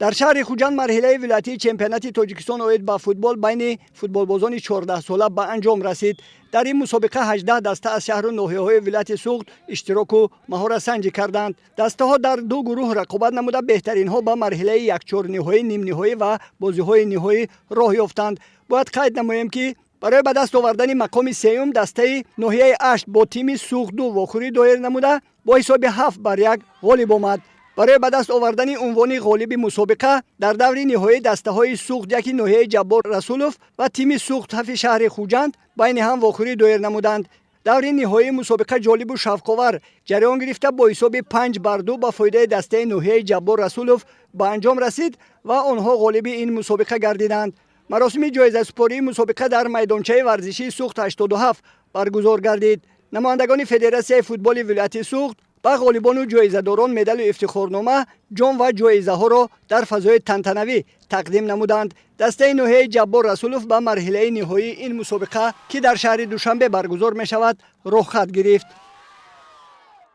Дар шаҳри Хуҷанд марҳилаи вилоятии чемпионати Тоҷикистон оид ба футбол байни футболбозони 14-сола ба анҷом расид. Дар ин мусобиқа 18 даста аз шаҳру ноҳияҳои вилояти Суғд иштироку маҳоратсанҷӣ карданд. Дастаҳо дар ду гурӯҳ рақобат намуда, беҳтаринҳо ба марҳилаи якчорниҳоӣ, нимниҳоӣ ва бозиҳои ниҳоӣ роҳ ёфтанд. Бояд қайд намоем, ки барои ба даст овардани мақоми сеюм дастаи ноҳияи Ашт бо тими Суғд-2 вохӯрӣ доир намуда, бо ҳисоби 7-1 ғолиб омад. Барои ба даст овардани унвони ғолиби мусобиқа дар даври ниҳоӣ дастаҳои Суғд-1-и ноҳияи Ҷаббор Расулов ва тими Суғд-7-и шаҳри Хуҷанд байни ҳам вохӯрӣ доир намуданд. Даври ниҳоии мусобиқа ҷолибу шавқовар ҷараён гирифта, бо ҳисоби 5-2 ба фоидаи дастаи ноҳияи Ҷаббор Расулов ба анҷом расид ва онҳо ғолиби ин мусобиқа гардиданд. Маросими ҷоизасупории мусобиқа дар майдончаи варзишии Суғд 87 баргузор гардид. Намояндагони Федератсияи футболи вилояти Суғд ба ғолибону ҷоизадорон медалу ифтихорнома, ҷом ва ҷоизаҳоро дар фазои тантанавӣ тақдим намуданд. Дастаи ноҳияи Ҷаббор Расулов ба марҳилаи ниҳоии ин мусобиқа, ки дар шаҳри Душанбе баргузор мешавад, роҳхат гирифт.